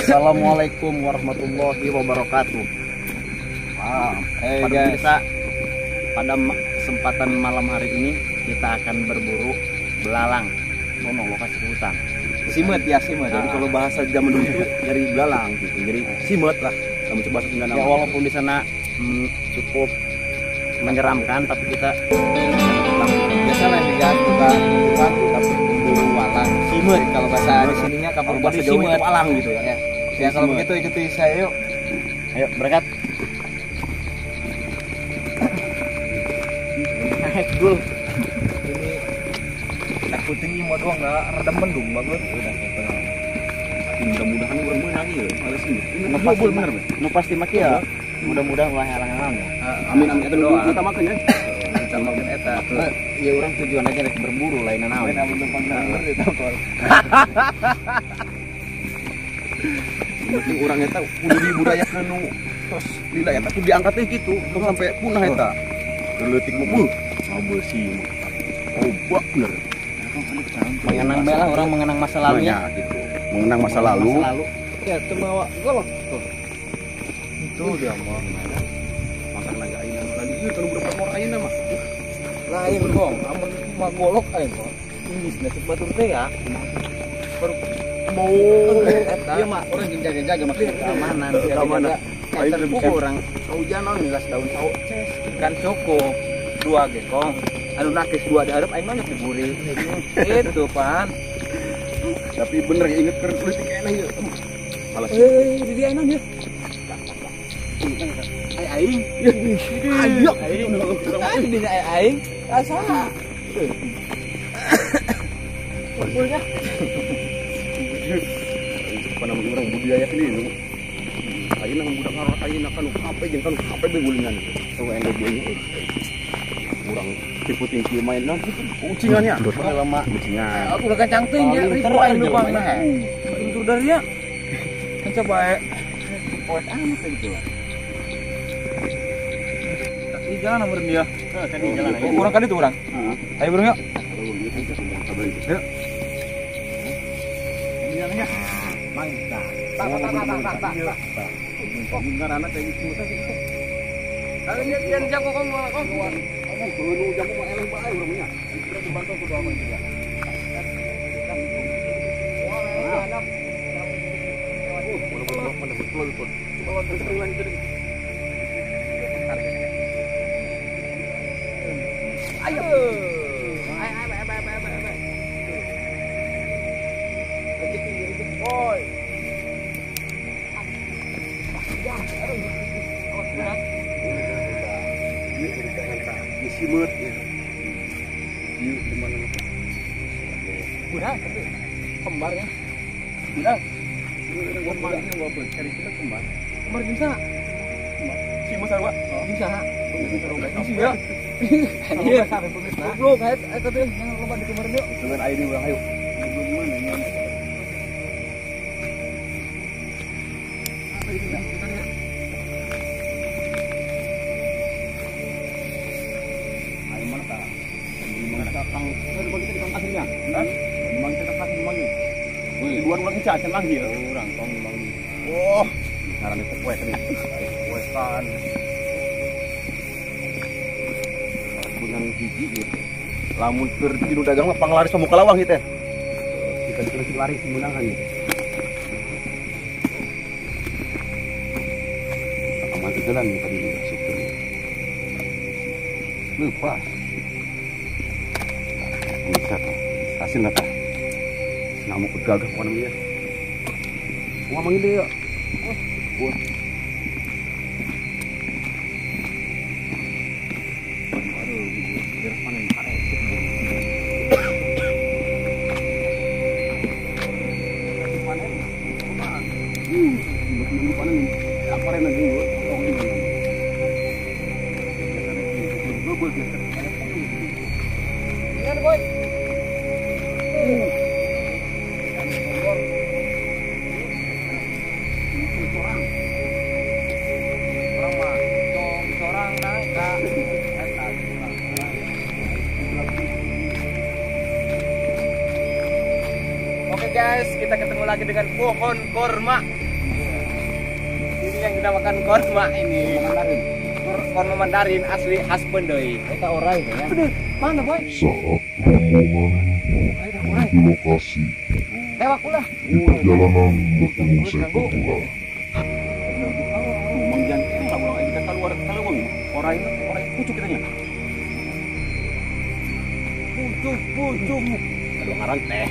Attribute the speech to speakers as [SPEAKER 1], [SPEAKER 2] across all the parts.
[SPEAKER 1] Assalamualaikum warahmatullahi wabarakatuh. Wow.
[SPEAKER 2] Hey,
[SPEAKER 1] pada
[SPEAKER 2] guys.
[SPEAKER 1] Pemirsa, pada kesempatan malam hari ini kita akan berburu belalang. Sono lokasi hutan.
[SPEAKER 2] Simet ya, simet.
[SPEAKER 3] Jadi kalau bahasa zaman dulu itu dari belalang gitu. Jadi simet lah. Kamu coba bahasa
[SPEAKER 1] Ya walaupun di sana cukup menyeramkan, tapi kita
[SPEAKER 2] biasa lah digas bukan tapi berburu walang. Simet kalau bahasa di sininya kapur
[SPEAKER 3] bahasa Jawa
[SPEAKER 2] simet
[SPEAKER 3] itu walang gitu ya.
[SPEAKER 2] Ya, ya kalau begitu ikuti saya yuk.
[SPEAKER 1] Ayo berangkat. Naik dulu.
[SPEAKER 2] Ini takutnya mau doang nggak rada mendung bagus.
[SPEAKER 3] Udah gitu. Mudah-mudahan orang menang ya. Males ini.
[SPEAKER 1] Nu pasti bener, nu pasti mah ya. Mudah-mudahan ulah halang-halang ya.
[SPEAKER 3] Amin amin eta dulu kita makan ya.
[SPEAKER 2] Kita makan eta.
[SPEAKER 1] Ya orang tujuan aja rek berburu lain naon.
[SPEAKER 2] Lain amun numpang nganggur ditampol.
[SPEAKER 3] Penting urang eta kudu dibudayakeun nu tos lila eta kudu diangkat teh kitu tong sampai punah eta. Leutik mah beuh, mau beusi mah. Obak bener.
[SPEAKER 1] Mengenang bae lah orang mengenang masa lalunya.
[SPEAKER 3] Ya, gitu. Mengenang masa lalu.
[SPEAKER 1] Masa lalu.
[SPEAKER 2] Ya teu mawa golok tuh. Itu dia mah.
[SPEAKER 3] Makan lagi ayeuna lagi ieu kan budak motor ayeuna mah.
[SPEAKER 2] Lain kong, amun mah golok aing kok.
[SPEAKER 1] Geus nasib batur teh ya.
[SPEAKER 3] Mau
[SPEAKER 1] iya mah orang jaga-jaga maksudnya keamanan,
[SPEAKER 3] keamanan.
[SPEAKER 1] Aing terbuka orang hujan naon milas daun sawo.
[SPEAKER 2] Kan cukup dua ge kong. Anu nakes dua diharap aing mah diburi. Itu pan.
[SPEAKER 3] Tapi bener inget keur leutik keneh ieu. Malas.
[SPEAKER 2] Di dia enak dia. Ai aing.
[SPEAKER 3] Ayo
[SPEAKER 2] aing. Ai di ai aing. Asa. Kumpulnya.
[SPEAKER 3] Apa namanya orang budaya ini. Ayeuna budak ngaror ayeuna kan HP jeung kan HP be gulingan. Tuh ende dia. Urang tipu tinggi main naon kitu ucingannya.
[SPEAKER 1] Lama
[SPEAKER 3] ucingan.
[SPEAKER 2] Aku udah kacang ting ya, ribu aing lubang nah. Bentur dari ya. Kan coba ae.
[SPEAKER 1] Poet amat gitu lah.
[SPEAKER 2] Di jalan nomor dia.
[SPEAKER 1] Heeh, kan di jalan aja.
[SPEAKER 2] Urang kali tuh urang. Ayo burung yuk. Yuk.
[SPEAKER 1] Di jalannya. Mangga. Tak tak tak tak tak.
[SPEAKER 3] Ngaranna teh gitu teh gitu.
[SPEAKER 2] Kalau lihat yang jago kamu kong.
[SPEAKER 3] Kamu nu jago mah eleh bae urang nya. Kita dibantu kudu aman juga.
[SPEAKER 2] Ayo. Ayo ayo ayo ayo ayo. Rezeki rezeki boy. Ya, aduh. Awas berat.
[SPEAKER 3] Ini simet ya. Ieu di mana?
[SPEAKER 2] Udah, tapi kembar ya. Udah.
[SPEAKER 3] Kembar ini gua cari kita kembar.
[SPEAKER 2] Kembar bisa.
[SPEAKER 3] Kembar. Simet sarua.
[SPEAKER 2] Bisa.
[SPEAKER 3] Bisa ya.
[SPEAKER 2] Iya, goblok, ayo tapi jangan lupa di kemarin yuk.
[SPEAKER 3] Dengan ID urang ayo. Belum mana nya.
[SPEAKER 2] Apa itu kita lihat.
[SPEAKER 3] Ayo mana ta? Di mana kang? Kalau kita di kang aslinya. Hah? Di mana kita kasih mangi? Wih, dua urang enca can manggil.
[SPEAKER 1] Urang tong mangi.
[SPEAKER 3] Oh, ngaran itu poe tadi. Poe kan. Benang hiji gitu. Lamun keur tinu dagang mah panglaris mah muka lawang gitu. Kita dikira laris menangan gitu. Aman jalan tadi supir. Lupa. Bisa tuh. Hasil apa? Namu kegagah apa namanya? Ngomongin deh ya. Wah.
[SPEAKER 2] Oke guys, kita ketemu lagi dengan pohon korma. Ini yang dinamakan korma ini.
[SPEAKER 3] Mandarin.
[SPEAKER 2] Korma Mandarin asli khas Peundeuy.
[SPEAKER 1] Kita orai kayaknya.
[SPEAKER 2] Bener. Mana, Boy?
[SPEAKER 4] Saat rombongan menuju lokasi,
[SPEAKER 2] Lewat ulah.
[SPEAKER 4] di perjalanan bertemu seekor ular.
[SPEAKER 3] Mang Jan kene lah ulah kita keluar kaleuweung. Orai orai pucuk kitanya.
[SPEAKER 2] Pucuk, pucuk.
[SPEAKER 3] Aduh ngaran teh.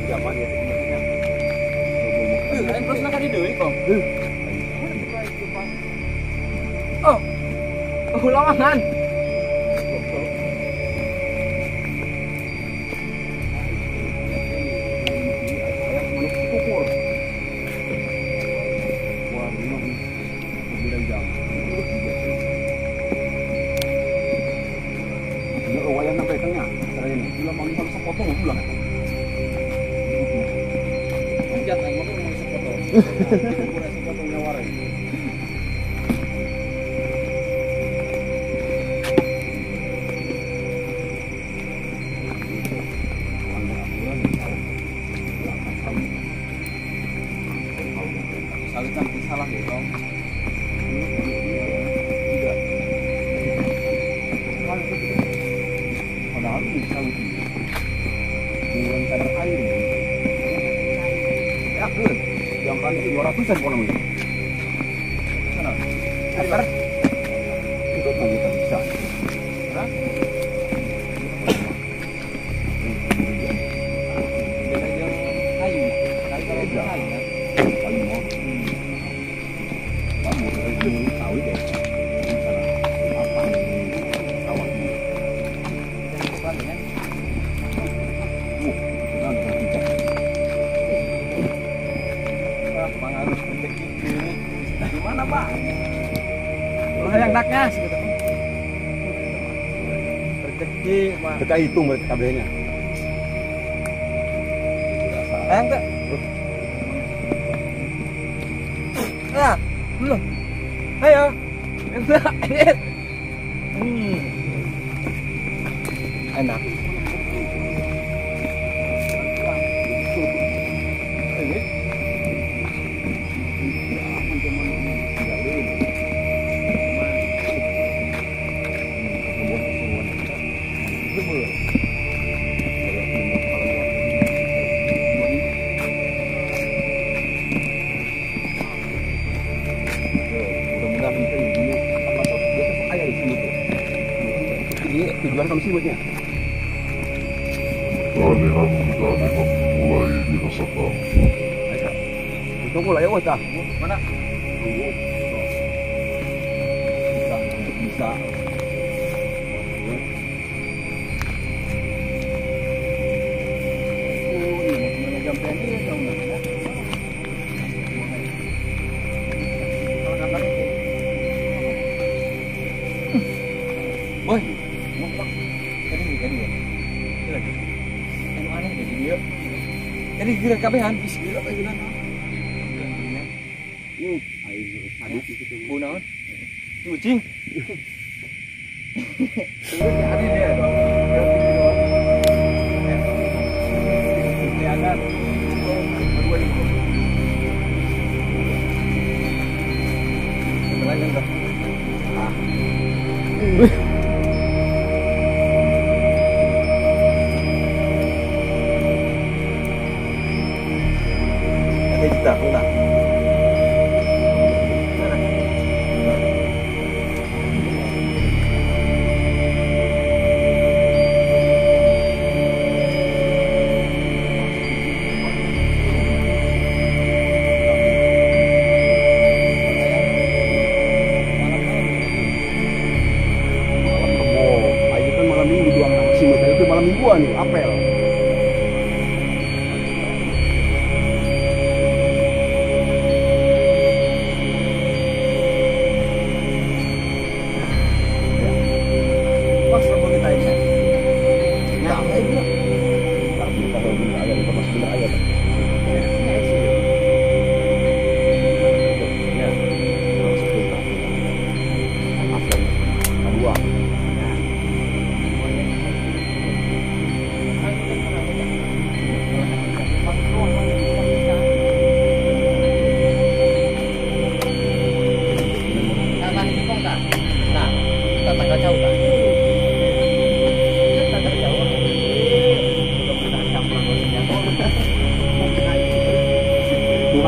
[SPEAKER 3] Zaman ya tekniknya.
[SPEAKER 2] Terus nak di deui kok. Oh. Lawangan.
[SPEAKER 3] Wah, ini lebih dari jam. Ini wayang sampai tengah. Ini ulah mau harus sepotong ulah.
[SPEAKER 2] Jangan ngomong mau sepotong.
[SPEAKER 3] Kurang sepotong nyawaran.
[SPEAKER 2] Sawit kan salah ya, Bang.
[SPEAKER 3] Tidak. Padahal ini sawit ini mengurangi kadar air. Ya, yang kali ini 200-an kok namanya. Sana. Air. Itu kan kita bisa.
[SPEAKER 2] Hah? Beda yang kayu. Kayu kalau kayu ya.
[SPEAKER 3] Kayu mau. Kamu itu sawit ya. Sana. Apa? Sawah ini.
[SPEAKER 2] Pengaruh rezeki ini di mana, Pak? Ulah yang daknya segitu. Rezeki mah.
[SPEAKER 3] Kita hitung berarti kabehnya.
[SPEAKER 2] Ayang teh. Ah, belum. Ayo. Enak. Enak.
[SPEAKER 3] Tujuan kami buatnya.
[SPEAKER 4] Keanehan-keanehan mulai dirasakan.
[SPEAKER 3] Tunggu lah ya, wah.
[SPEAKER 2] Mana?
[SPEAKER 3] Tunggu. Bisa, bisa.
[SPEAKER 2] Oh, ini mau kemana jam pendek ya, kamu? Kalau gambar itu. Boy. Tadi ya. Ini lagi. Anu aneh deh di dia. Tadi gerak kabehan geus gerak kayak gimana?
[SPEAKER 3] Aduh gitu.
[SPEAKER 2] Bu naon? Kucing. Tunggu hari dia. Jangan. Berdua nih. Lagi enggak? Ah.
[SPEAKER 3] Kita enggak. Malam rebo. Ayo kan malam minggu dua maksimal itu malam mingguan nih, apel.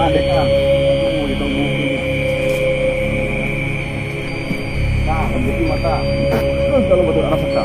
[SPEAKER 3] Adek ah. Mau ditunggu. Nah, kembali mata. Kalau betul arah sakta.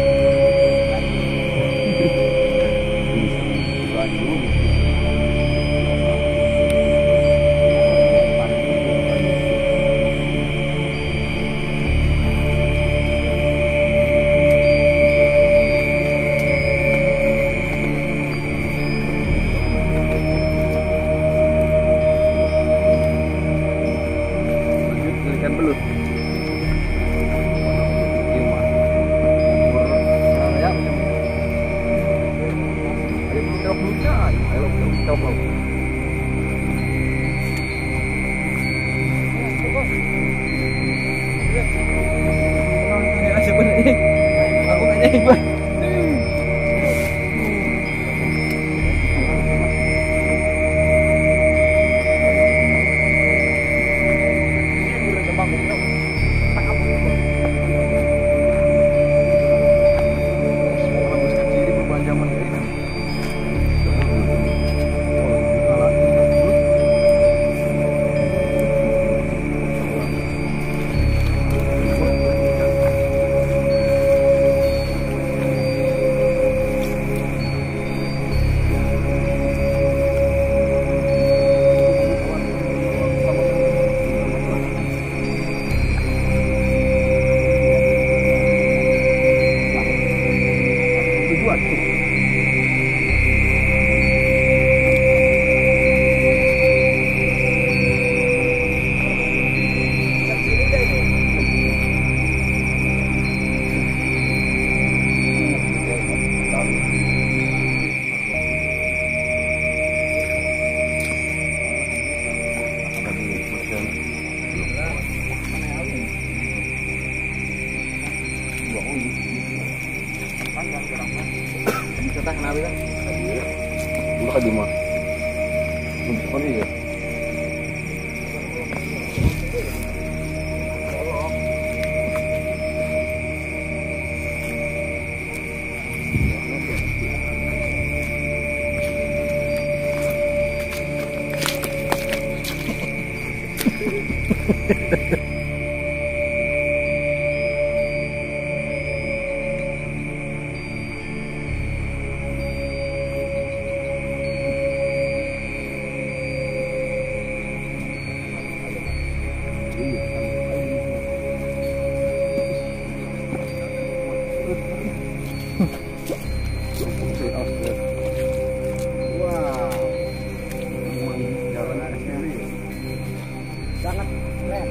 [SPEAKER 1] Sangat keren.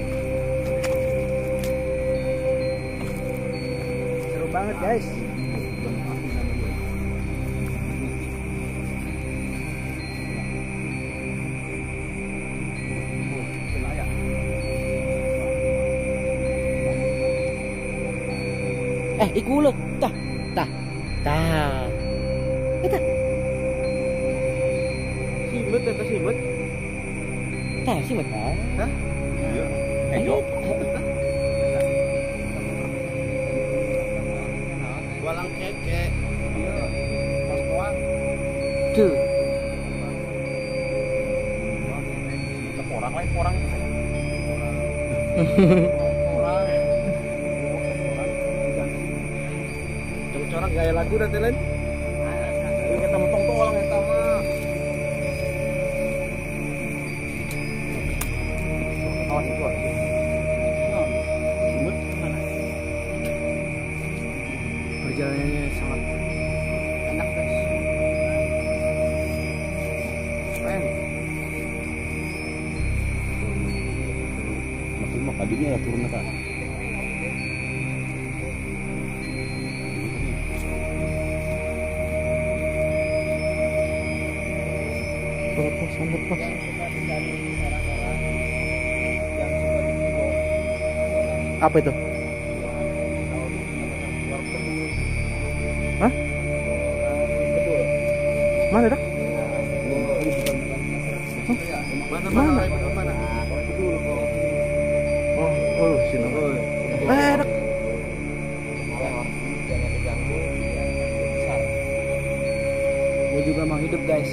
[SPEAKER 1] Seru banget guys. Iku lho, tah, tah, tah. Eta.
[SPEAKER 2] Simet eta simet.
[SPEAKER 1] Tah, simet.
[SPEAKER 2] Hah?
[SPEAKER 3] Iya. Ejo.
[SPEAKER 1] Walang keke.
[SPEAKER 2] Iya. Pas koan.
[SPEAKER 1] Tuh.
[SPEAKER 3] Porang lain porang.
[SPEAKER 2] Porang. Corak gaya lagu dan lain.
[SPEAKER 3] Kita motong tolong eta mah. Awas itu aja.
[SPEAKER 1] Perjalanannya sangat enak guys. Keren.
[SPEAKER 3] Makin mah tadinya ya turun kan.
[SPEAKER 1] Lepas. Apa itu? Hah? Mana dah? Mana? Oh, oh, sini. Dak. Gue juga mau hidup guys.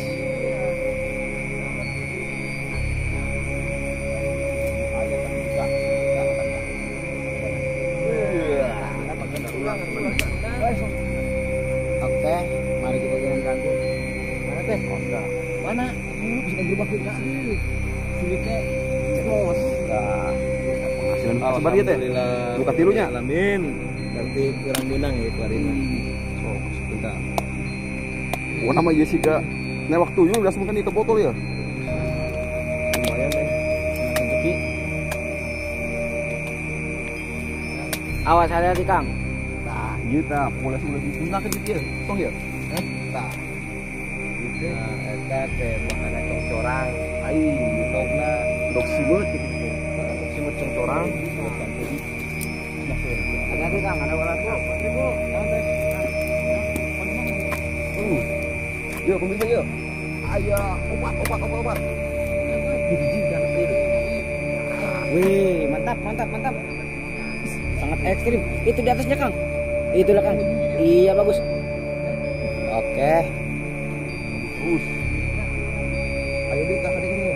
[SPEAKER 1] Oke, mari kita jangan ganggu. Mana teh? Mana?
[SPEAKER 3] Bisa gerobak kita.
[SPEAKER 1] Sini teh cemos.
[SPEAKER 3] Nah, penghasilan sebar ieu teh. Nu katilunya.
[SPEAKER 2] Alamin. Nanti kurang menang ya keluarin.
[SPEAKER 3] So, sebentar. Oh, nama Jessica. Nah, waktu yuk langsung kan itu botol ya.
[SPEAKER 2] Lumayan deh.
[SPEAKER 1] Rezeki. Awas hati-hati, Kang.
[SPEAKER 3] Nah, ieu tah pola ulah disunahkeun kieu. Tong ya. Tah.
[SPEAKER 2] Gitu. Nah, eta teh makanan congcorang. Ai, dogna
[SPEAKER 3] dog simeut gitu.
[SPEAKER 2] Dog simeut congcorang.
[SPEAKER 1] Hati-hati, Kang, ada batu.
[SPEAKER 2] Bu.
[SPEAKER 3] Yuk, pemirsa yuk. Ayo, obat, obat, obat, obat.
[SPEAKER 1] Wih, mantap, mantap, mantap. Sangat ekstrim. Itu di atasnya, Kang. Itulah, Kang. Iya, bagus. Oke.
[SPEAKER 3] Terus. Ayo kita ke sini.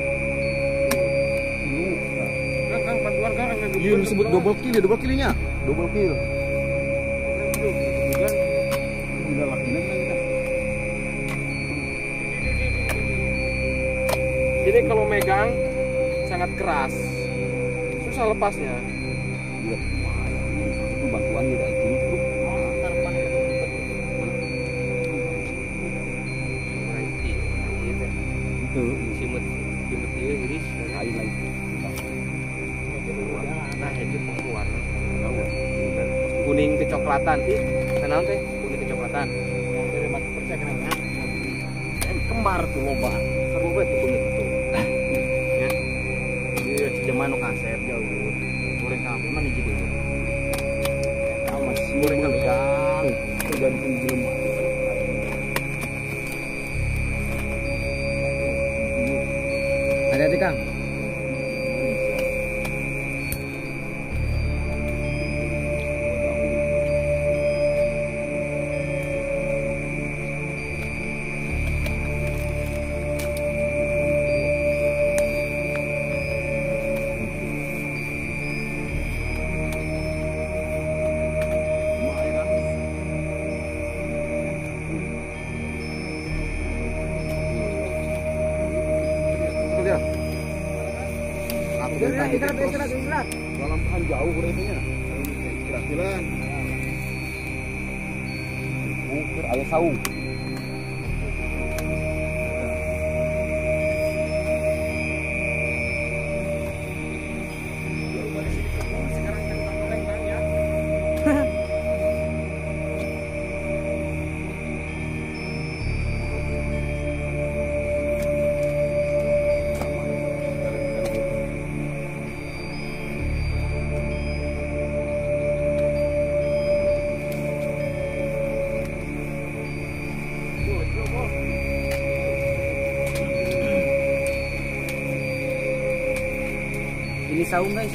[SPEAKER 2] Kang, Kang, bantuan Kang.
[SPEAKER 3] Iya, disebut double kill ya, double killnya. Double kill. Gila lakinya kita.
[SPEAKER 2] Jadi kalau megang sangat keras, susah lepasnya.
[SPEAKER 3] Iya, itu bantuannya dari sini tuh. Itu
[SPEAKER 2] simut, simut dia iris,
[SPEAKER 3] lain lagi.
[SPEAKER 2] Nah itu warna kuning kecoklatan, ih, kenal teh kuning kecoklatan.
[SPEAKER 1] Kembar tuh loba, seru banget tuh kuning tuh. Ya, iya, zaman kasep jauh. Goreng kamu mana jadi?
[SPEAKER 3] Awas, goreng kang, tergantung jelema.
[SPEAKER 1] Hati-hati, Kang. Istirahat, istirahat, istirahat.
[SPEAKER 3] Dalam tahan jauh udah istirahat. Ukur ayah saung.
[SPEAKER 1] Ini saung, guys.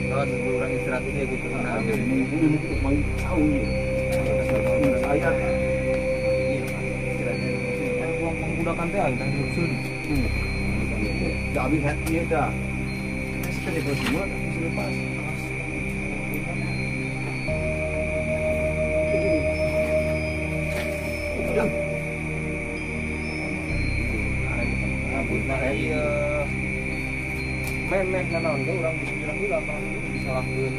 [SPEAKER 2] Kalau orang istirahat ini gitu.
[SPEAKER 3] Saung ya. Saya
[SPEAKER 2] menggunakan teh tah dusun.
[SPEAKER 3] Dah habis hati dah. Sekali semua tapi lepas.
[SPEAKER 2] Iya. Memeh nanaon ge urang bismillah heula mah disalahkeun.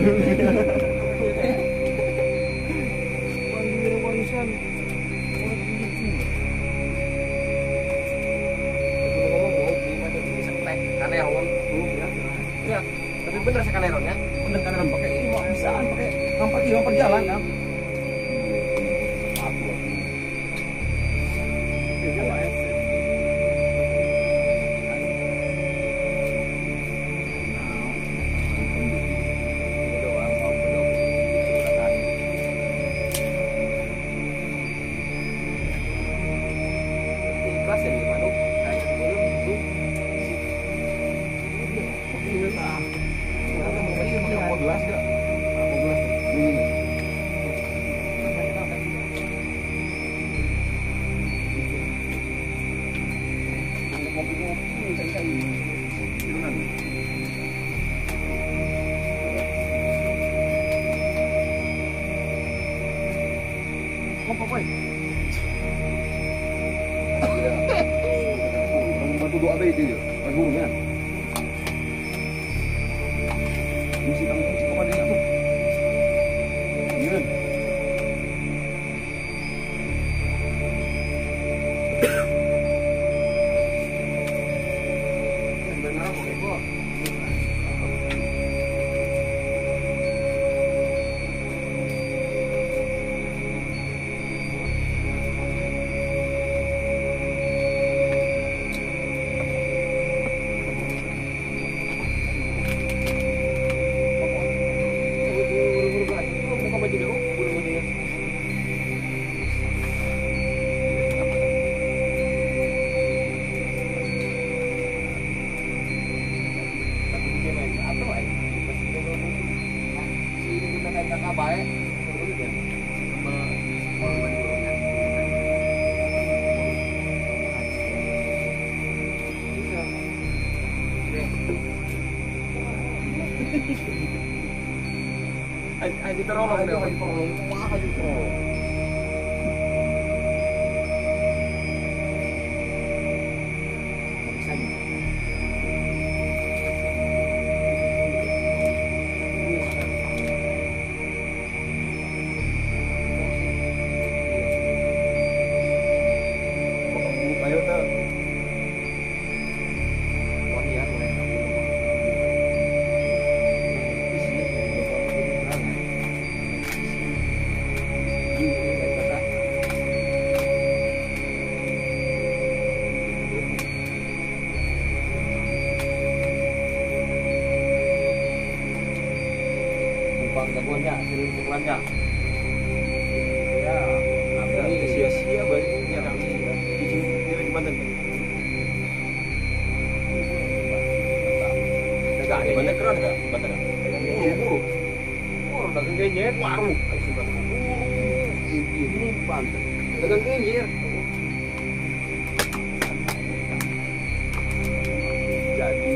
[SPEAKER 2] Warisan. Kaneron ya. Tapi bener sih kaneron ya.
[SPEAKER 3] Bener kaneron pakai ini mah bisaan pakai ngampar ieu perjalan kan.
[SPEAKER 2] Haji terolong deh, haji terolong, wah haji terolong.
[SPEAKER 1] Bisa nih.
[SPEAKER 2] Ayo tuh.
[SPEAKER 3] Ya, ini sia-sia baliknya kami. Di Banten. Enggak, di Banten keren enggak? Banten. Buru-buru. Buru dagang genjer, waru. Ini Banten. Dagang genjer. Jadi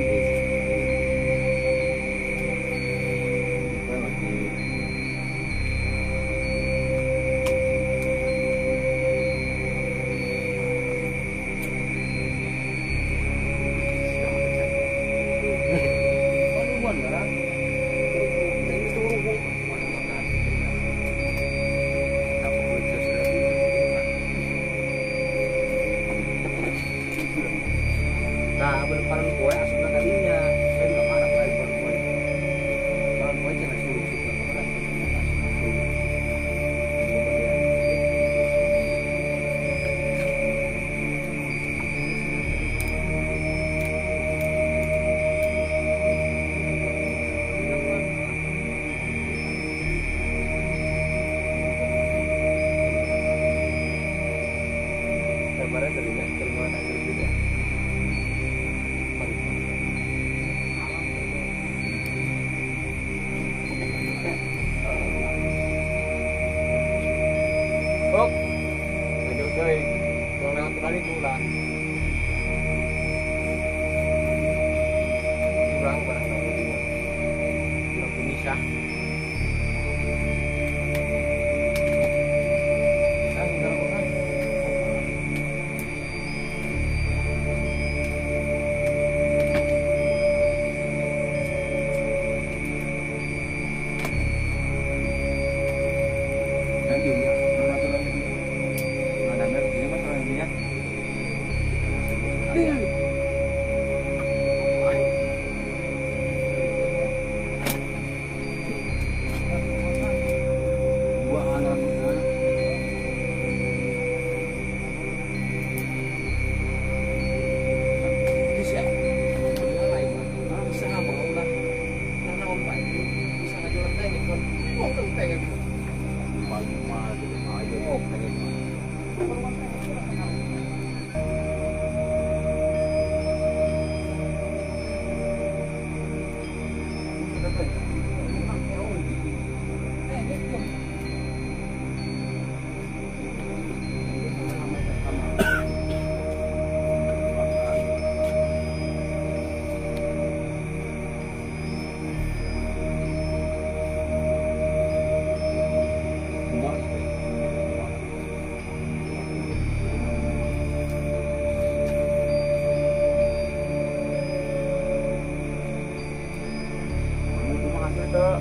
[SPEAKER 2] Tuh.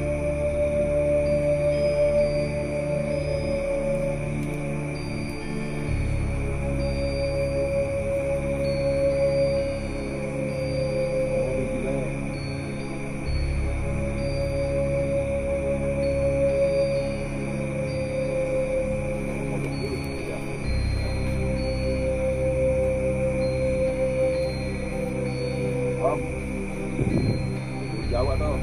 [SPEAKER 3] Jawa tau.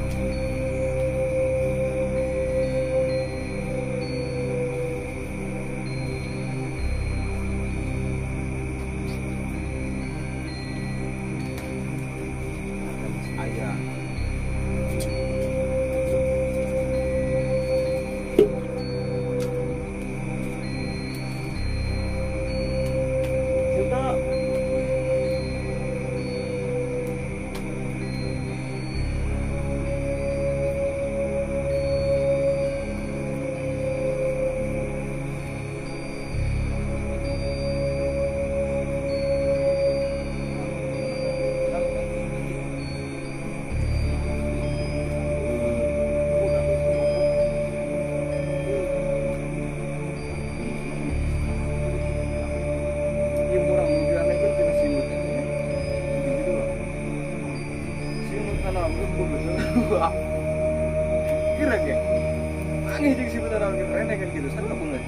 [SPEAKER 3] Ayah.
[SPEAKER 2] Kira ya, aneh jeung si bentar keren kan gitu, sana banget.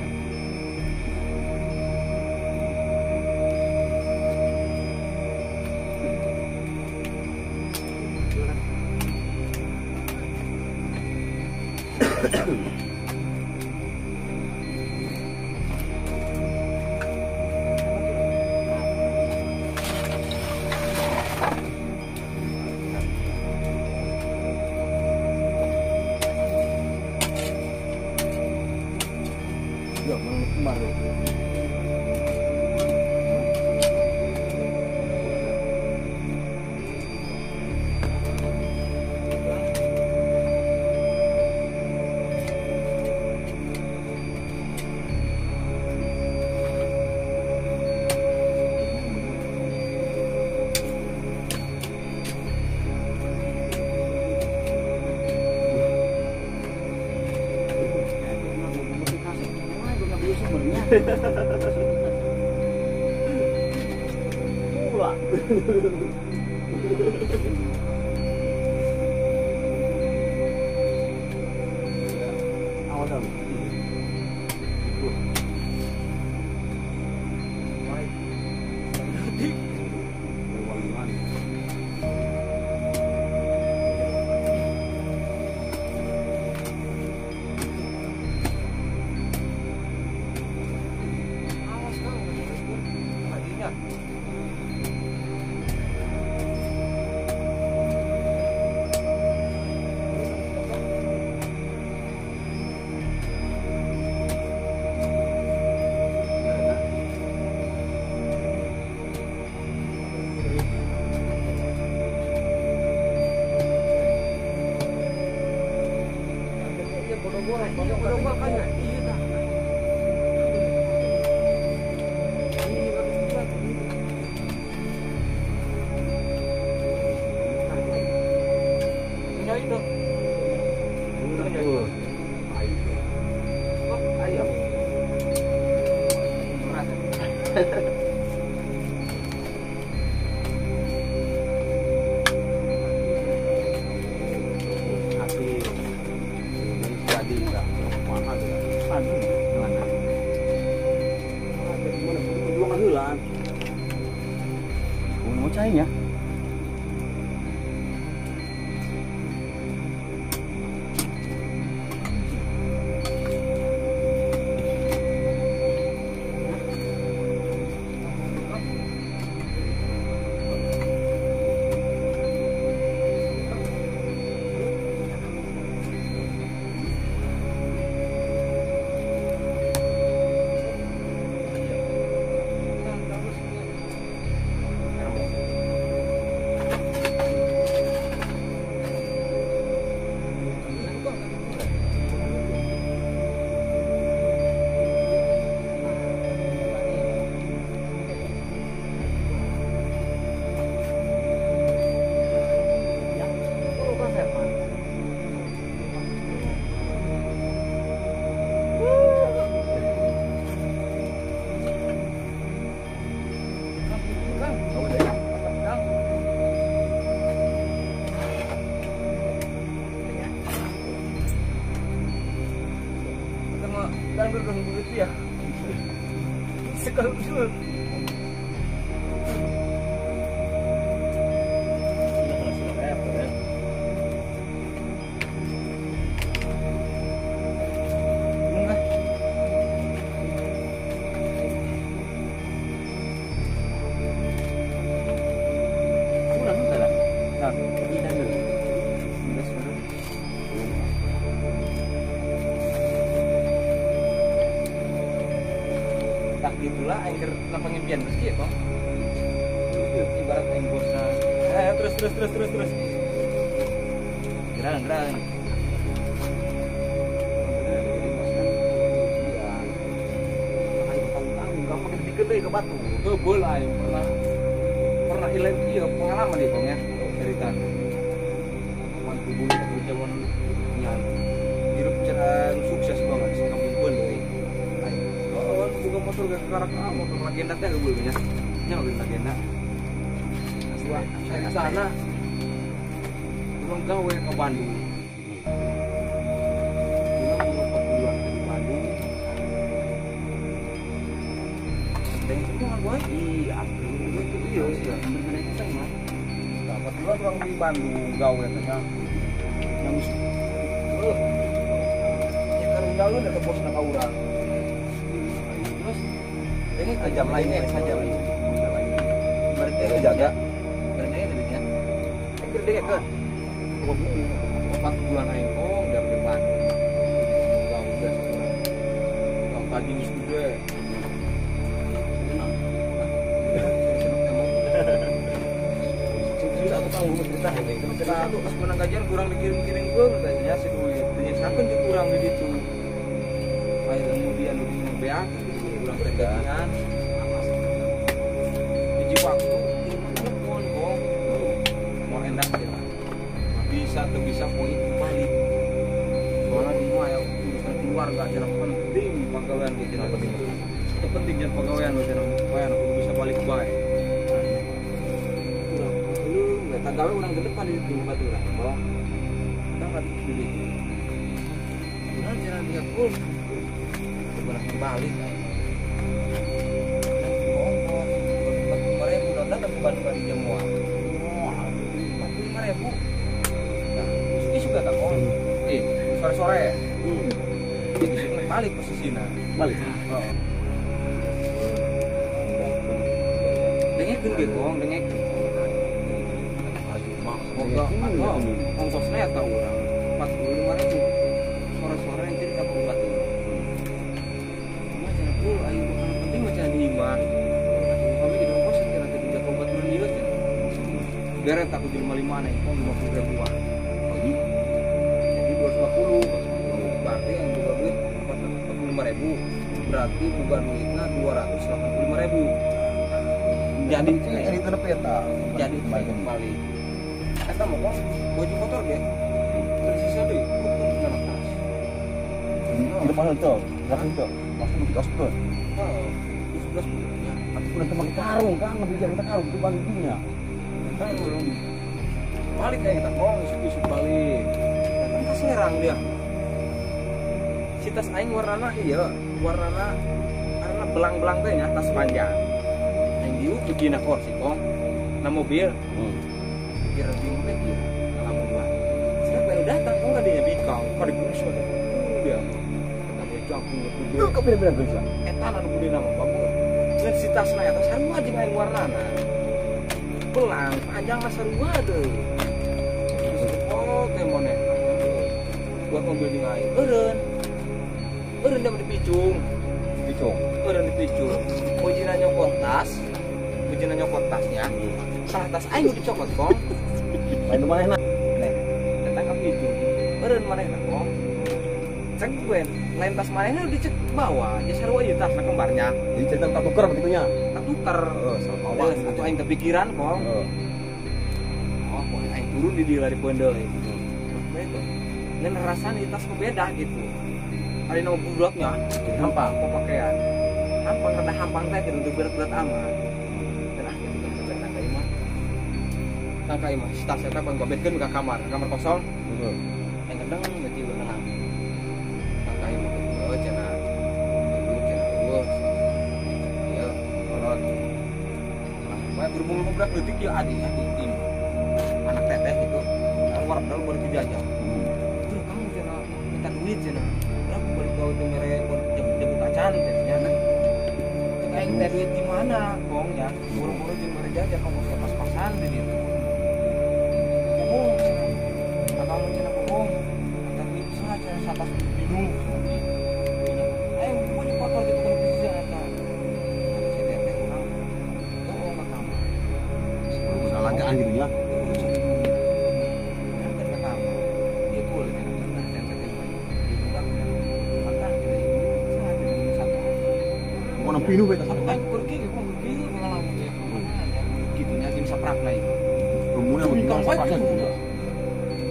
[SPEAKER 3] Ya, kemarin.
[SPEAKER 1] Pula.
[SPEAKER 3] Awal tahun.
[SPEAKER 1] Cainya.
[SPEAKER 2] urang duit ya. Sekali usul. Gitulah aing keur lapang impian geus kieu kok. Ibarat aing bosan. Terus. Gerang.
[SPEAKER 3] Aing tanggung gampang dipikeun deui ka batu.
[SPEAKER 2] Heubeul aing pernah ieu ieu pengalaman ieu Kong ya cerita. Mantu bulu aku jaman nya. Hirup cara sukses banget sakampung deui. Buka motor gak kekarak, motor legenda teh heubeul nya. Nya legenda. Wah, saya ke sana. Urang gawe ke Bandung. Urang 4 bulan di Bandung. Penting itu mah boy. Iya, itu iya sih. Bener-bener kita mah.
[SPEAKER 3] 4 bulan urang di Bandung gawe teh nya. Yang ya karundaeun eta bosna ka urang. Terus ini jam lainnya saja berarti jaga berarti duitnya gede kan 4 bulan aing kong jam depan udah uang gaji geus gede
[SPEAKER 2] aku tahu cerita cerita pas menang gajian kurang dikirim-kirim gue katanya si duit dinyesakeun di kurang di ditu ayo kemudian duit beak kurang gajian hiji waktu telepon kok mau endak ya bisa tuh bisa poin balik soalnya di mah ya urusan keluarga cara penting pegawaian gitu cara penting itu pentingnya pegawaian cara pegawaian aku bisa balik bae kurang lu nggak gawe urang ke depan di tempat urang kok kita di ditu urang jalan dia pun langsung balik 45.000 datang ke Bandung di Jawa. 45.000. Nah, ini juga tak kok. Sore-sore. Jadi balik posisinya. Balik. Heeh. Dengekeun ge kong, dengekeun. Moga ongkosna eta urang 45.000. Sore-sore yang cerita ke Batu. Cuma cenah pul ayo bukan penting mah cenah di imah. Kami di ongkos cenah teh dijaga baturan ieu cenah. Beret aku jelema 5 na ieu 50 ribuan. Jadi 250 berarti yang buka duit 45.000 berarti buka duitna 285.000. Jadi
[SPEAKER 3] cerita nepi eta.
[SPEAKER 2] Jadi kembali. Eta mah kok baju kotor ge. Tersisa deui kutu dina tas.
[SPEAKER 3] Di depan itu, belakang itu. Langsung begitu asup.
[SPEAKER 2] Heeh. 11 bulannya.
[SPEAKER 3] Aku udah teman karung kan, lebih jarang karung itu bandingnya.
[SPEAKER 2] Karung. Balik kayak kita kong, isuk-isuk balik. Datang ke Serang dia. Si tas aing warnana iya, warnana karena belang-belang teh nya tas panjang. Aing diuk dina kursi kong. Na mobil. Kira bingung teh ieu. Ngalamun mah. Siapa yang datang kok enggak dia bikang, kok dikuris dia. Itu
[SPEAKER 3] kok beda-beda geus.
[SPEAKER 2] Eta anu gede nama bagus. Ngan si tasna eta sarua jeung aing warnana. Belang panjang mah sarua deui. Terus oh teh moneh. Buat mobil jeung aing. Eureun. Eureun da dipicung.
[SPEAKER 3] Picung.
[SPEAKER 2] Eureun dipicung. Ujina nyokot tas. Ujina nyokot tasnya. Salah tas aing dicokot kong.
[SPEAKER 3] Lain manehna.
[SPEAKER 2] Neh, datang ka picung. Eureun manehna kong. Cek gue, lain tas manehna dicek bawah, ya sarua ieu tasna kembarnya.
[SPEAKER 3] Jadi cerita tak tukar begitunya.
[SPEAKER 2] Tak tukar.
[SPEAKER 3] Heeh, salah bawah.
[SPEAKER 2] Atuh aing kepikiran kong.
[SPEAKER 3] Heeh.
[SPEAKER 2] Oh, poe aing turun di dieu lari poe deui. Itu. Ngan rasana di tas beda gitu. Ari nu budaknya
[SPEAKER 3] hampang
[SPEAKER 2] pakaian. Hampang rada hampang teh gitu berat-berat amat. Dan ah gitu kan tangka imah. Tangka imah si tas eta pan gobetkeun ka kamar, kamar kosong.
[SPEAKER 3] Heeh.
[SPEAKER 2] Aing kendeng berarti urang. Tangka imah cenah. Bae berhubung budak leutik ieu adiknya di tim. Anak teteh gitu. Keluar dulu balik dijajah. Terus kamu cenah minta duit cenah. Berapa balik gawe teh mere jemput acan cenah nya. Aing teh duit di mana, Kong ya? Buru-buru jeung mere jajan kamu saya pas-pasan di ditu. Bohong cenah. Akang cenah bohong. Minta duit saha cenah satas minum cenah. Aing punya kotor gitu kan bisa eta. Si teteh urang bohong ka kamu.
[SPEAKER 3] Alagaan gitu ya. Pinu beta satu.
[SPEAKER 2] Aing pergi, aku pergi pengalaman ya. Gitu nya jeung saprakna ieu.
[SPEAKER 3] Rumuna mah
[SPEAKER 2] saprak gitu.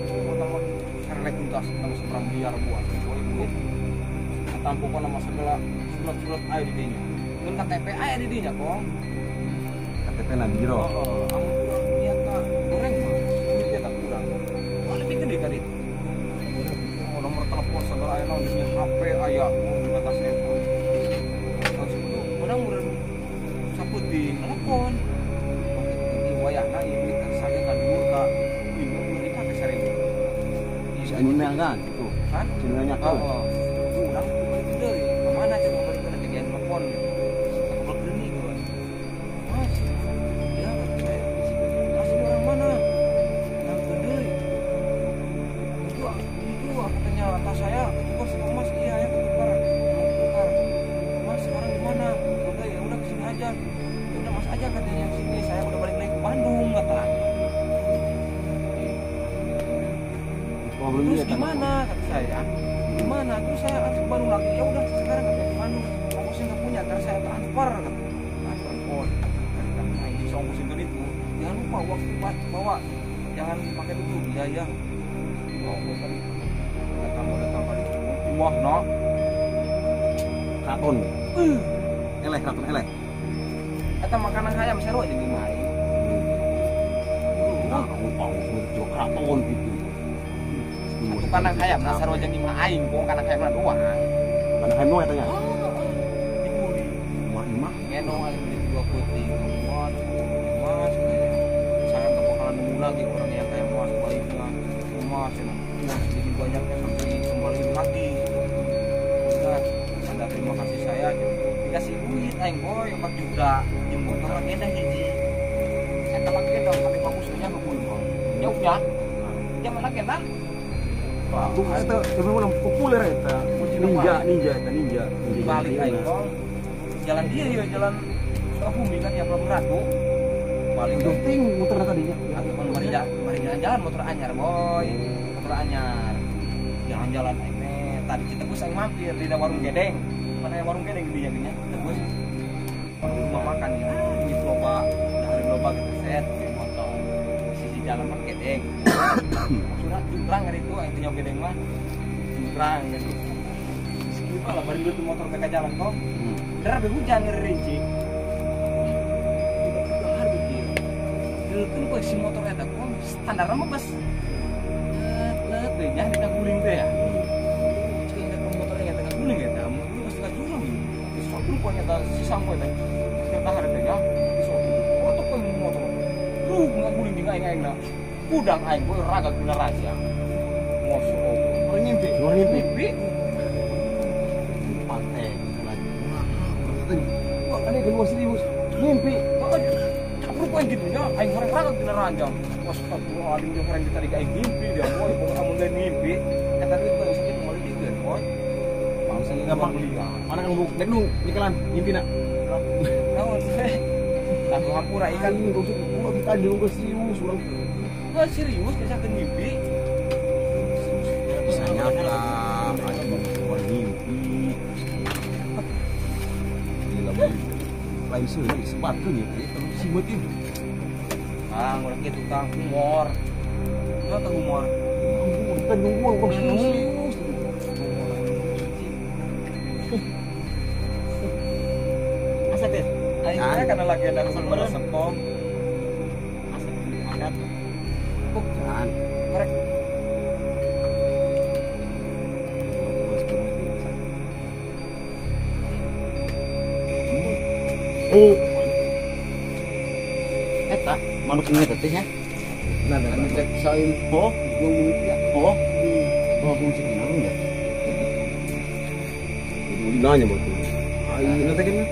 [SPEAKER 2] Pertama karena tuntas nama seberang biar buat. Katampo nama segala surat-surat aya di dinya. Mun KTP aya di dinya, Kong.
[SPEAKER 3] KTP na di jero.
[SPEAKER 2] Heeh, amun urang niat ka goreng mah duit eta kurang. Oh, lebih gede ka ditu. Oh, nomor telepon segala aya naon di HP aya di atas eta. Orang meureun saputing telepon. Di wayahna ieu duit ka sage ka dhuwur ka ieu meuli ka 1000.
[SPEAKER 3] Si anu kan gitu.
[SPEAKER 2] Hah?
[SPEAKER 3] Si anu nanya tuh.
[SPEAKER 2] Heeh. Urang balik deui. Ka mana cenah balik kana kejadian telepon gitu. Sakeblek deui gua. Mas. Ya kata saya. Mas ini orang mana? Yang gede. Itu katanya tas saya ketukar sama Mas. Iya ya ketukar. Emang ketukar. Mas sekarang di mana? Udah ya udah kesini aja. Ya udah Mas aja katanya sini. Saya udah balik lagi ke Bandung katanya. Terus gimana kata saya? Gimana? Terus saya harus ke Bandung lagi. Ya udah sekarang katanya ke Bandung. Ongkosnya nggak punya, ntar saya transfer katanya. Transfer pon. Nah, ini bisa ongkosin ke itu. Jangan lupa uang bawa. Jangan pakai itu. Iya ya. Ongkos tadi. Datang kali. Wah no.
[SPEAKER 3] Kraton. Eleh kraton eleh.
[SPEAKER 2] Eta makanan hayam seru aja gimana?
[SPEAKER 3] Nah, aku tahu juga kraton gitu.
[SPEAKER 2] Satu kandang hayam, nah sarua jeung imah aing, pokok kandang hayam doang.
[SPEAKER 3] Kandang hayam doang etanya.
[SPEAKER 2] Dibuli.
[SPEAKER 3] Imah imah.
[SPEAKER 2] Ngeno aing beli dua putih, mas, mas, saya nggak bakalan nemu lagi orang yang kayak mas baiknya, mas, uang sedikit banyaknya sampai kembali lagi. Udah, tanda terima kasih saya, dikasih duit aing boy 4 juta, jeung motor agenda hiji. Eta mah ge dong sampai bagusnya nu jauhnya. Zaman agenda.
[SPEAKER 3] Tuh eta sebenarnya populer eta. Ninja eta ninja.
[SPEAKER 2] Balik aing kong. Jalan dia ya jalan Sukabumi kan ya Pelabuhan Ratu. Balik
[SPEAKER 3] penting muter tadinya.
[SPEAKER 2] Atau kan mari jalan-jalan motor anyar boy. Motor anyar. Jalan-jalan aing teh tadi Citebus aing mampir di warung gedeng. Mana warung gedeng gede nya Citebus. Warung rumah makan ya. Duit loba, dahar loba gitu set di motor. Sisi jalan mah gedeng. Maksudnya jumprang hari itu aing teh nyawa gedeng mah. Jumprang gitu. Sekieu lah bari duit motor teh ka jalan kok. Der be hujan ngerincik. Dahar kieu. Deukeun poe si motor eta kok standarna mah bes. Let deui nya ditaguling teh ya. Cek ingat motor ingat guling eta, mun geus ka jurang ieu. Geus sabruk poe eta si sampo teh. Dahar teh ya. Geus otok poe motor. Duh, ngaguling jeung aing-aingna. Udang aing boy raga guna raja. Mosok
[SPEAKER 3] orang ngimpi, orang ngimpi. Pantai lagi. Wah, ada keluar serius. Ngimpi.
[SPEAKER 2] Capruk aing gitu nya, aing horeng raga guna ranjang. Astagfirullahaladzim, dia horeng ditarik aing ngimpi dia boy, pokoknya amun lain ngimpi. Eta duit teh sakit meuli dikeun boy.
[SPEAKER 3] Bangsa gampang beli. Mana kan buk dek nu nikelan ngimpi na.
[SPEAKER 2] Naon? Aku hampura ikan
[SPEAKER 3] gua kita di serius urang.
[SPEAKER 2] Nggak serius, bisa ke ngimpi.
[SPEAKER 3] Bisa nyata, orang ngimpi. Gila, lain sih, sepatu nih, simut ini.
[SPEAKER 2] Ah, ngurang gitu kang humor. Nggak tahu humor.
[SPEAKER 3] Kita nunggu, orang serius.
[SPEAKER 1] Asep ya?
[SPEAKER 2] Aing karena lagi ada usul sempong.
[SPEAKER 1] Asep angkat.
[SPEAKER 3] Bukan.
[SPEAKER 2] Korek.
[SPEAKER 3] Oh.
[SPEAKER 1] Eta manuk ini teh nya.
[SPEAKER 2] Nah, anu cek saim.
[SPEAKER 1] Oh, oh. Oh, fungsi naon ya?
[SPEAKER 3] Nanya betul. Ayo nanti kan.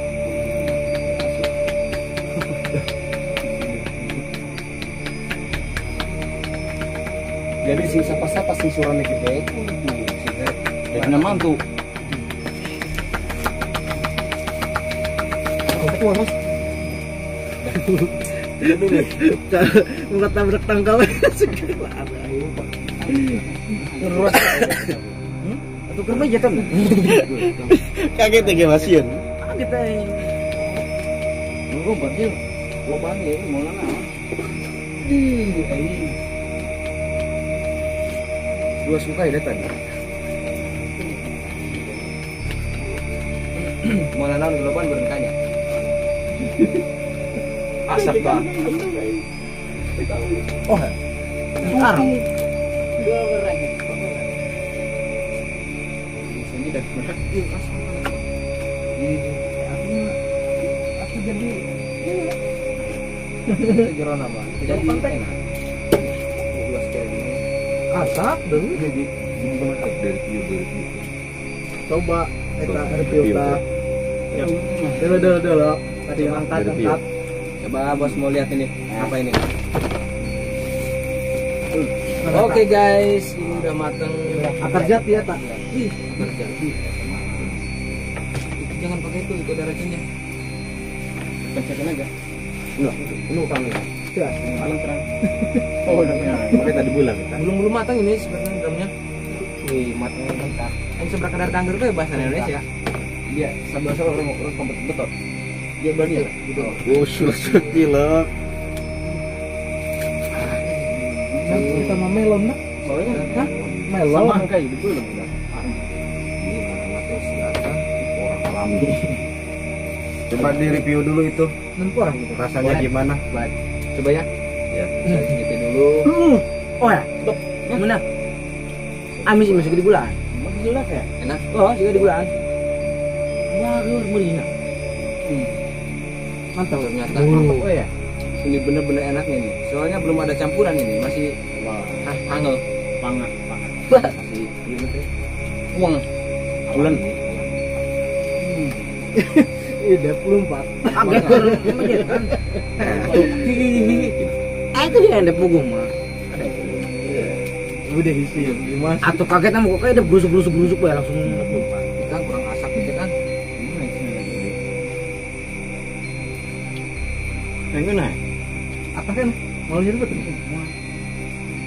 [SPEAKER 2] Jadi sing sapa-sapa sing surane gede.
[SPEAKER 1] Jadi nama tuh.
[SPEAKER 2] Aku mas.
[SPEAKER 1] Muka tabrak tangkal segala ada ayo pak. Terus. Atau kerja jatuh.
[SPEAKER 3] Kaget ya Mas Yun.
[SPEAKER 1] Kaget aja. Nunggu berarti lo bangke mau nana.
[SPEAKER 2] Ih, ayo. Dua suka ya tadi. Mau nana duluan berengkanya. Asap bang.
[SPEAKER 1] Oh, arang.
[SPEAKER 2] Ini dari mereka. Aku jadi jero nama. Jadi enak.
[SPEAKER 5] Asap dulu
[SPEAKER 3] jadi dari review.
[SPEAKER 5] Coba kita review ta. Dulu. Tadi angkat.
[SPEAKER 2] Coba bos mau lihat ini apa ini. Oke guys, ini udah mateng.
[SPEAKER 5] Akar jati ya tak?
[SPEAKER 2] Ih, akar jati. Itu jangan pakai itu ada racunnya. Pencetin aja.
[SPEAKER 3] Enggak, ini utangnya.
[SPEAKER 5] Ya,
[SPEAKER 2] paling terang.
[SPEAKER 3] Oh, udah pakai tadi bulan ya.
[SPEAKER 2] Belum matang ini sebenarnya drumnya. Wih, matangnya mentah. Ini seberapa kadar kanggur tuh ya bahasa Indonesia.
[SPEAKER 1] Dia sabar-sabar orang betul. Dia berani ya? Betul.
[SPEAKER 3] Oh, sudah sekilo.
[SPEAKER 5] Kita mau melon dah.
[SPEAKER 2] Bawanya?
[SPEAKER 5] Hah? Melon.
[SPEAKER 1] Sama kayak gitu belum udah.
[SPEAKER 2] Ini mana siapa?
[SPEAKER 3] Orang alami. Coba di review dulu itu.
[SPEAKER 5] Orang gitu.
[SPEAKER 3] Rasanya gimana?
[SPEAKER 2] Baik. Coba ya.
[SPEAKER 3] Ya.
[SPEAKER 2] Saya sedikit dulu.
[SPEAKER 1] Oh ya. Stop. Mana? Amis masih di bulan.
[SPEAKER 2] Masih jelas ya? Enak.
[SPEAKER 1] Oh, juga di bulan. Wah, murina.
[SPEAKER 2] Mantap ternyata. Oh ya. Ini bener-bener enaknya nih. Soalnya belum ada campuran ini, masih angel,
[SPEAKER 1] pangah.
[SPEAKER 2] Masih gimana sih? Uang.
[SPEAKER 1] Bulan.
[SPEAKER 5] Ih, 24.
[SPEAKER 1] Kaget kan. Itu dia yang depuguh mah.
[SPEAKER 5] Udah isi gimana?
[SPEAKER 1] Atau kaget sama kok kayak ada berusuk-berusuk ya langsung lupa.
[SPEAKER 2] Kita kurang asap gitu kan.
[SPEAKER 3] Yang mana?
[SPEAKER 5] Apa kan? Mau jadi betul.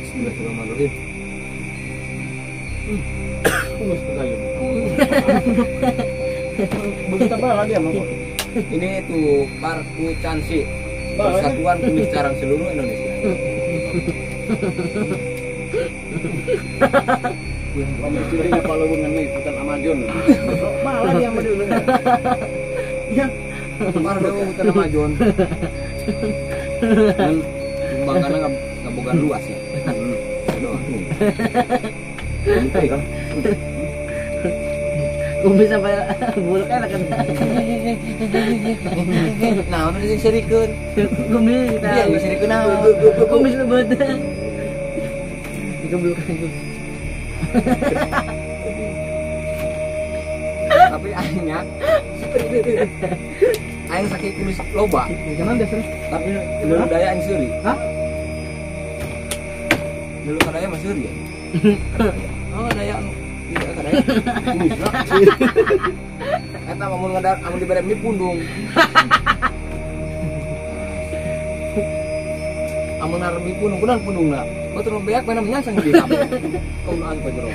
[SPEAKER 2] Bismillahirrahmanirrahim.
[SPEAKER 3] Aku suka ya. Begitu apa lagi ya, Bang?
[SPEAKER 2] Ini tuh Parku Cansi, Persatuan Kumis Carang Seluruh Indonesia.
[SPEAKER 3] Pemikirannya kalau mengenai hutan Amazon.
[SPEAKER 1] Malah dia sama dulu.
[SPEAKER 2] Ya. Parku hutan Amazon. Dan makanya nggak boga luas ya.
[SPEAKER 3] Santai kan.
[SPEAKER 1] Kumis sampai buluknya kan.
[SPEAKER 2] Nah, udah sing serikeun.
[SPEAKER 1] Kumis kita.
[SPEAKER 2] Iya, serikeun naon.
[SPEAKER 1] Kumis lebat. Dikebulukan kumis.
[SPEAKER 2] Tapi akhirnya aing sakit kumis loba.
[SPEAKER 5] Jangan deh, serius.
[SPEAKER 2] Tapi dulu daya aing seuri.
[SPEAKER 5] Hah?
[SPEAKER 2] Dulu kadaya mah seuri ya. Oh, daya anu. Tidak kadaya. Kumis lah. Eta mah mun ngadar amun dibere mie pundung. Amun arep mie pundung kunaon pundungna? Batur beak mana menyangsang di kabeh. Kunaon ka jero.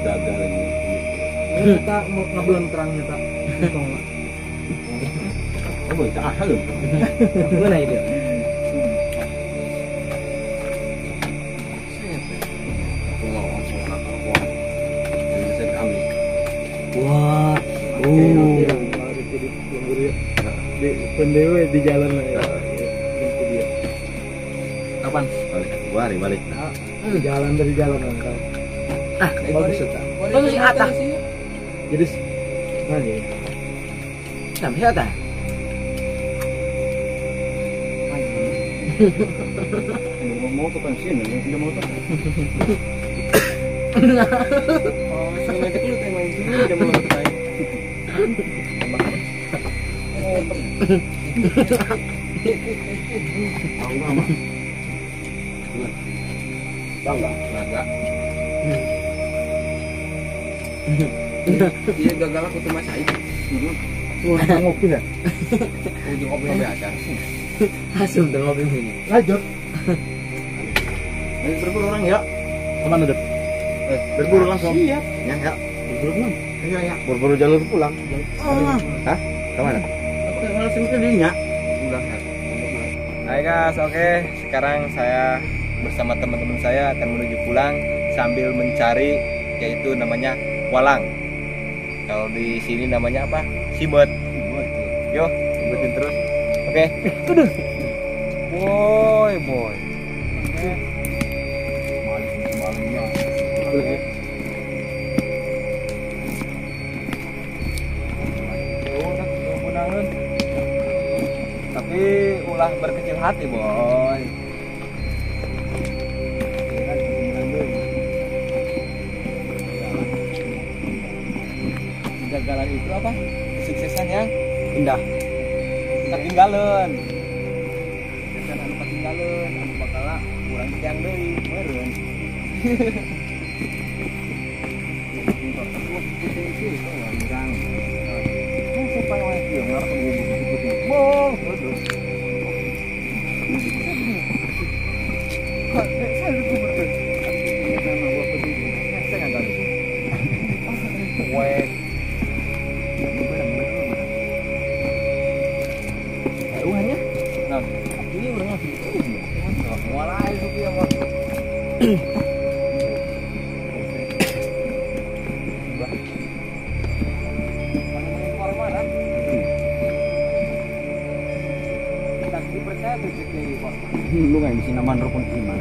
[SPEAKER 3] Gagal lagi.
[SPEAKER 5] Kita mau ngebelon terangnya tak.
[SPEAKER 3] Oh, itu ahal.
[SPEAKER 1] Gimana itu? Wah, oh.
[SPEAKER 5] Di pendewe di jalan lah ya.
[SPEAKER 2] Kapan?
[SPEAKER 3] Balik, balik.
[SPEAKER 5] Jalan dari jalan kan.
[SPEAKER 1] Ah,
[SPEAKER 5] bagus ya.
[SPEAKER 1] Bagus atas.
[SPEAKER 5] Jadi, nah ya.
[SPEAKER 1] Sampai atas.
[SPEAKER 3] Mau motor kan sini, tidak motor.
[SPEAKER 2] Oh, sebenarnya itu lu main sini udah mau motor aja.
[SPEAKER 3] Bangga mah. Bangga.
[SPEAKER 2] Bangga. Iya gagal aku tuh Mas Aik.
[SPEAKER 5] Heeh. Ngopi ya?
[SPEAKER 2] Ujung kopi ngopi aja.
[SPEAKER 1] Asum tuh ngopi ini.
[SPEAKER 5] Lanjut.
[SPEAKER 3] Ayo berburu orang ya.
[SPEAKER 5] Kemana deh?
[SPEAKER 3] Berburu langsung.
[SPEAKER 5] Iya.
[SPEAKER 3] Ya, ya.
[SPEAKER 5] Berburu kemana?
[SPEAKER 3] Iya, ya. Berburu jalur pulang. Hah? Kemana? Langsung ke dinya.
[SPEAKER 2] Udah. Hai guys, oke. Sekarang saya bersama teman-teman saya akan menuju pulang sambil mencari yaitu namanya walang. Kalau di sini namanya apa? Simet. Yo, ikutin terus. Oke. Aduh. Boy, boy. Oke. Tapi ulah berkecil hati, boy. Kegagalan itu apa? Kesuksesan yang
[SPEAKER 3] indah.
[SPEAKER 2] Ketinggalan. Kesuksesan anu ketinggalan, anu bakal kurang tiang deui, meureun.
[SPEAKER 3] Lu nggak bisa naman rukun iman.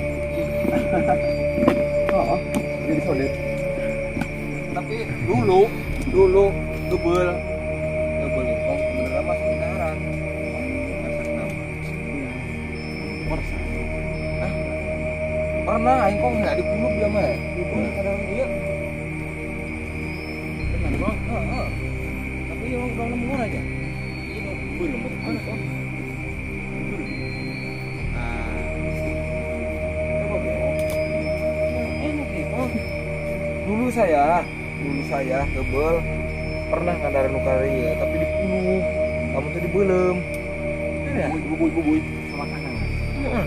[SPEAKER 2] Oh, jadi solid. Tapi dulu tebel itu beneran masuk sekarang. Hah? Pernah aing kok nggak dikulub dia mah. Dikulub kadang iya. Benar bang. Heeh. Tapi yang udah nemu aja. Iya, belum mana kok. Dulu saya kebel pernah ngadarin nukari ya, tapi dipuluh, kamu tuh dibelem. Iya.
[SPEAKER 3] Bubui sama tangan.
[SPEAKER 2] Heeh.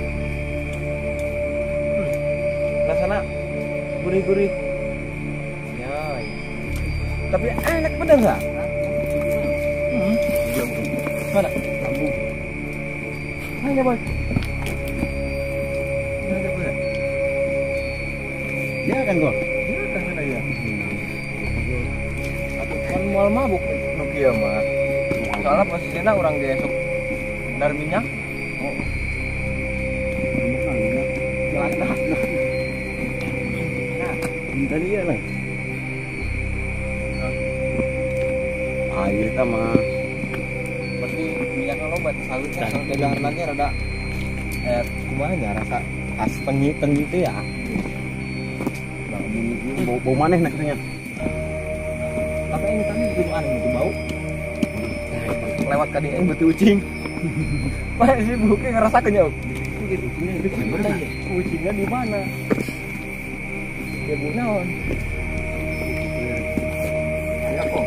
[SPEAKER 2] Rasana gurih-gurih. Ya. Tapi enak bener enggak? Mana?
[SPEAKER 3] Bambu.
[SPEAKER 2] Mana, Boy? Mana, Boy?
[SPEAKER 3] Ya kan kok.
[SPEAKER 2] Ya. Atau kan mual mabuk nu kieu mah. Soalnya posisinya orang gesok dar minyak. Oh. Jalan dah.
[SPEAKER 3] Nah, tadi ya lah. Air ta mah.
[SPEAKER 2] Berarti minyaknya loba sawitnya soalnya daharannya rada kumaha nya rasa khas tengi-tengi teh ya.
[SPEAKER 3] Bau maneh nah katanya.
[SPEAKER 2] Tapi ini tadi itu aneh itu bau. Lewat kadi aing beuti ucing. Pak si buke ngerasakeun ya. Ucingnya di mana? Ya bu naon? Aya kok.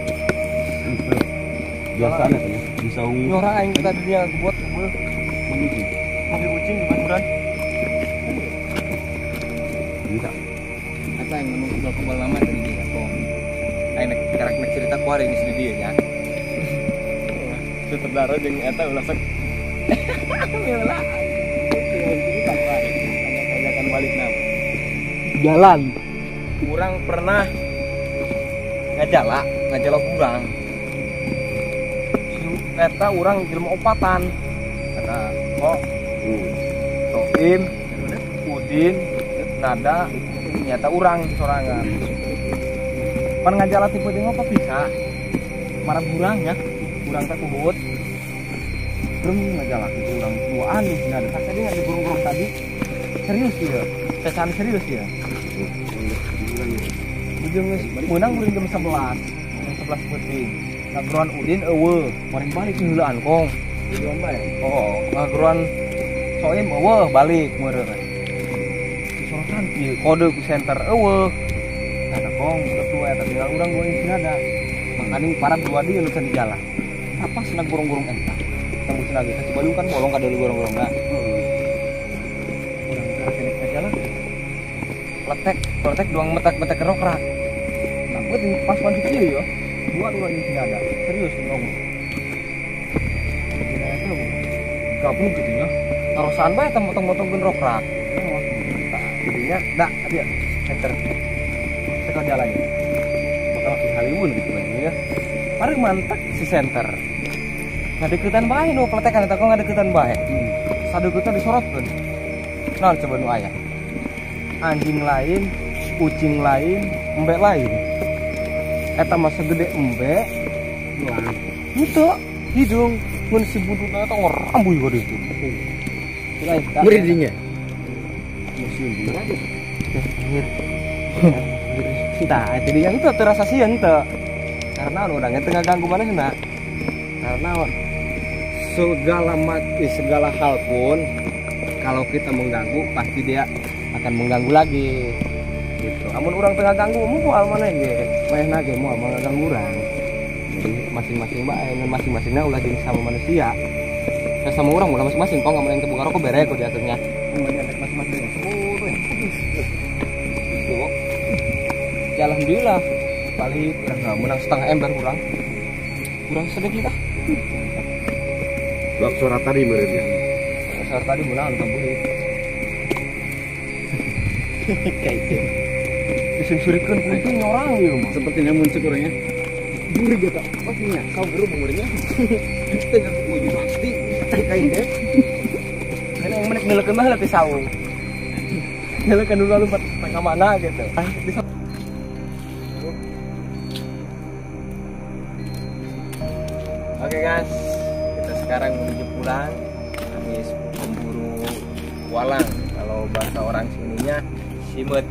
[SPEAKER 3] Biasanya ya, bisa ungu.
[SPEAKER 2] Nyora aing tadi dia buat kebul.
[SPEAKER 3] Menuju.
[SPEAKER 2] Mobil ucing di Banguran.
[SPEAKER 3] Bisa.
[SPEAKER 2] Eta yang ngomong kebal-kebal lama tadi dia kok. Aing nek karek nek cerita ku hari ini sendiri dia nya. Sutradara jeung eta ulah sok. Meulah. Cerita Pak. Ajakan balik nama.
[SPEAKER 5] Jalan.
[SPEAKER 2] Kurang pernah ngajala kurang. Eta urang jelema opatan. Kata kok Toim, Udin, Nada, nyata urang sorangan. Pan ngajala tipe tengok apa bisa? Marah burang ya, burang tak kuhut. Brem ngajalak itu urang duaan nih nggak ada tadi ada burung-burung tadi serius ya pesan serius ya ujung menang urang jam 11 peuting ngageroan Udin eueuh maring balik heulaan kong
[SPEAKER 1] Duluan bae.
[SPEAKER 2] Oh, ngageroan Soim eueuh balik meureun. Disorotan ieu kode ku center eueuh. Nah, kong budak dua eta tinggal urang dua yang ada. Makaning para dua dia nu di jalan. Apa senang gorong-gorong eta? Tembus lagi ka Cibalung kan bolong ka deui gorong-gorongna. Urang teh ka jalan. Pletek doang metek-metek rokrak. Nah, gua pas masuk ieu yo. Dua urang yang ada. Serius ngomong. Gabung gitu ya. Tarosan bae eta motong-motongkeun rokrak. Tah, jadinya dak dia enter. Teka jalan. Bakal di Hollywood gitu kan ya. Paling mantap si center. Ngadeukeutan bae nu pletekan eta kok ngadeukeutan bae. Sadeukeutna disorotkeun. Naon coba nu aya? Anjing lain, kucing lain, embe lain. Eta mah segede embe. Henteu, hidung mun si buntutna eta rambuy ka ditu.
[SPEAKER 1] Merinding ya?
[SPEAKER 2] Musim aja. Tah, itu dia itu terasa sieun teu. Karena urang teh ngaganggu manehna. Karena segala hal pun kalau kita mengganggu pasti dia akan mengganggu lagi. Gitu. Amun urang teu ngaganggu moal maneh ge. Manehna ge moal ngaganggu urang. Jadi masing-masing bae, masing-masingnya ulah jeung sama manusia. Ya sama orang ulah masing-masing kok nggak yang terbuka rokok bere kok diaturnya. Masing-masing. Gitu. Ya alhamdulillah balik urang nggak menang setengah ember kurang sedikit ah.
[SPEAKER 3] Bak suara tadi meureun ya.
[SPEAKER 2] Suara tadi menang anu
[SPEAKER 1] Kayak
[SPEAKER 2] disensurikeun kuntung orang ieu mah.
[SPEAKER 3] Sepertinya muncul orangnya. Gurih gitu. Pastinya kau guru mengurinya. Tengah kuyu pasti kain deh.
[SPEAKER 2] Kan yang menek ngeleukeun mah leutik saung. Ngeleukeun dulu lompat ka mana gitu. Oke guys, kita sekarang menuju pulang habis memburu walang. Kalau bahasa orang sininya simet.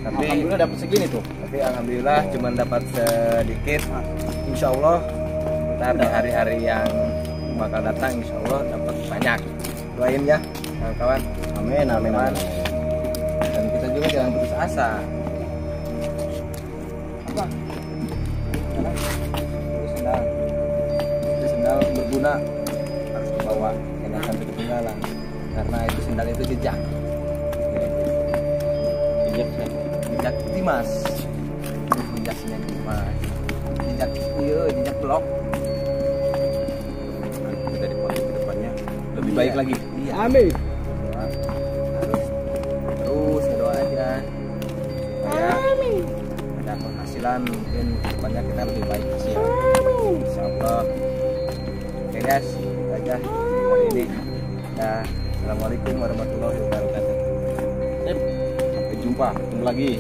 [SPEAKER 2] Tapi
[SPEAKER 1] alhamdulillah dapat segini tuh.
[SPEAKER 2] Tapi alhamdulillah cuma dapat sedikit. Insya Allah ntar di hari-hari yang bakal datang insya Allah dapat banyak. Doain ya kawan-kawan.
[SPEAKER 1] Amin amin amin.
[SPEAKER 2] Dan kita juga jangan putus asa. Apa? Itu sendal. Itu sendal berguna, harus dibawa, jangan sampai ketinggalan. Karena itu sendal itu jejak. Jejak siapa? Jejak Dimas. Jejaknya Dimas. Jejak iya, jejak blok.
[SPEAKER 3] Nanti kita dipotong ke depannya lebih baik lagi.
[SPEAKER 2] Iya.
[SPEAKER 5] Amin.
[SPEAKER 2] Doa. Harus terus berdoa aja. Supaya
[SPEAKER 5] amin.
[SPEAKER 2] Ada penghasilan mungkin depannya kita lebih baik hasil. Insyaallah. Oke guys, itu aja hari ini. Nah, assalamualaikum warahmatullahi wabarakatuh.
[SPEAKER 3] Sampai jumpa, ketemu lagi.